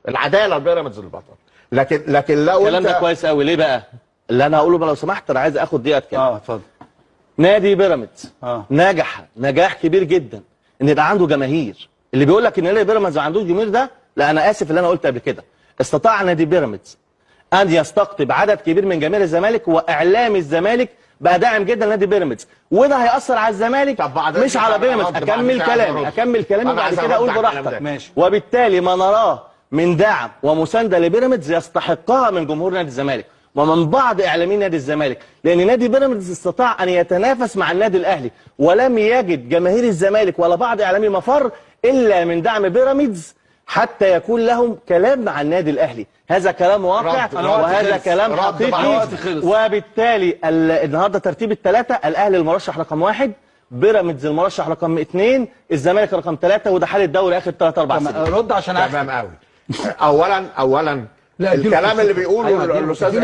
العدالة بيراميدز البطل. لكن لو الكلام ده كويس قوي. ليه بقى؟ اللي انا هقوله بقى لو سمحت، انا عايز اخد دقيقة اتكلم. اتفضل. نادي بيراميدز نجح نجاح كبير جدا ان يبقى عنده جماهير. اللي بيقول لك ان نادي بيراميدز ما عندوش جماهير ده، لا انا اسف، اللي انا قلت قبل كده، استطاع نادي بيراميدز ان يستقطب عدد كبير من جماهير الزمالك، واعلام الزمالك بقى داعم جدا لنادي بيراميدز، وده هيأثر على الزمالك طب بعد مش على بيراميدز. اكمل كلامي، اكمل كلامي وبعد كده اقول براحتك. ماشي. وبالتالي ما نراه من دعم ومسانده لبيراميدز يستحقها من جمهور نادي الزمالك ومن بعض اعلاميين نادي الزمالك، لان نادي بيراميدز استطاع ان يتنافس مع النادي الاهلي، ولم يجد جماهير الزمالك ولا بعض اعلامي مفر الا من دعم بيراميدز حتى يكون لهم كلام مع النادي الاهلي. هذا كلام واقع وهذا كلام حقيقي. وبالتالي النهارده ترتيب الثلاثة، الاهلي المرشح رقم 1، بيراميدز المرشح رقم 2، الزمالك رقم 3، وده حال الدوري اخر 3-4 سنين. رد عشان تمام قوي. اولا الكلام اللي بيقوله الاستاذ